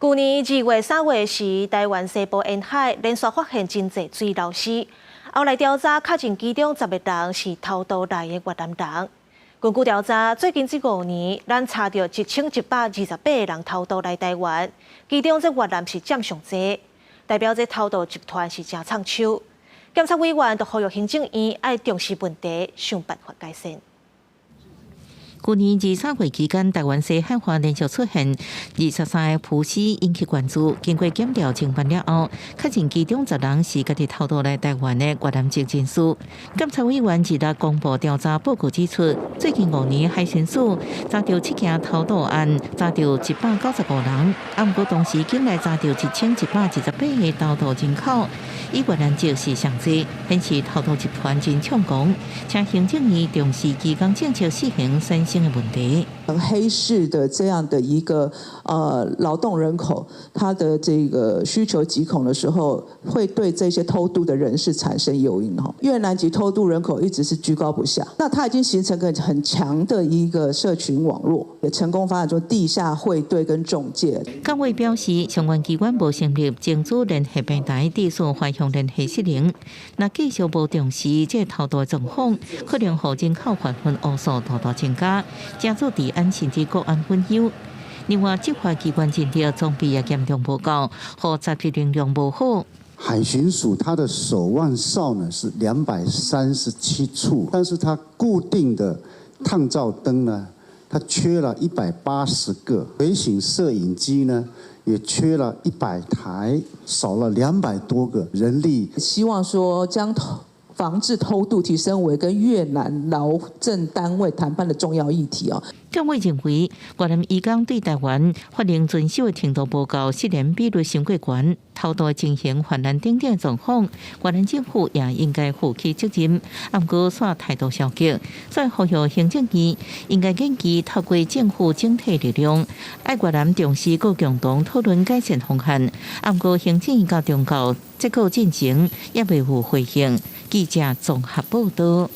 舊年2月、3月時，台灣西部沿海連續發現真濟水流屍，後來調查確認其中10個人是偷渡來的越南人。根據調查，最近這5年，咱查著1128個人偷渡來台灣，其中這越南是佔上濟，代表這偷渡集團是誠創手。監察委員就呼籲行政院愛重視問題，想辦法改善。舊年二三月期間，台灣西海岸連續出現23個浮屍，引起關注。經過檢調偵辦了後，確認其中10人是家己偷渡來台灣的越南籍人士。監察委員26公布調查報告指出，最近5年海巡署查著七件偷渡案，查著195人。啊，毋過同時境內查著1128個偷渡人口，以越南籍是上濟，顯示偷渡集團真暢狂。請行政院重視移工政策施行產生的問題。黑市的這樣的一個勞動人口，他的這個需求急恐的時候，會對這些偷渡的人士產生誘因。越南籍偷渡人口一直是居高不下，那它已經形成個很強的一個社群網絡，也成功發展出地下匯兌跟中介。監委表示，相關機關無成立情資聯繫平台，致使橫向聯繫失靈。若繼續無重視這偷渡狀況，可能予人口販運烏數大大增加，加劇治安甚至國安隱憂。另外，執法機關人力裝備也嚴重無夠，予查緝能力無好。海巡署它的守望哨呢是237處，但是它固定的探照燈呢，它缺了180個，隨行攝影機呢也缺了100台，少了200多個人力。希望說將防治偷渡提升為跟越南勞政單位談判的重要議題哦。監委認為，越南移工對台灣法令遵守的程度無夠，失聯比率傷過懸，偷渡情形泛濫等等狀況，越南政府也應該負起責任。毋過煞態度消極，所以呼籲行政院應該研究透過政府整體力量，愛越南重視閣共同討論改善方案。毋過行政院佮中國這個進程也未有回應。記者綜合報道。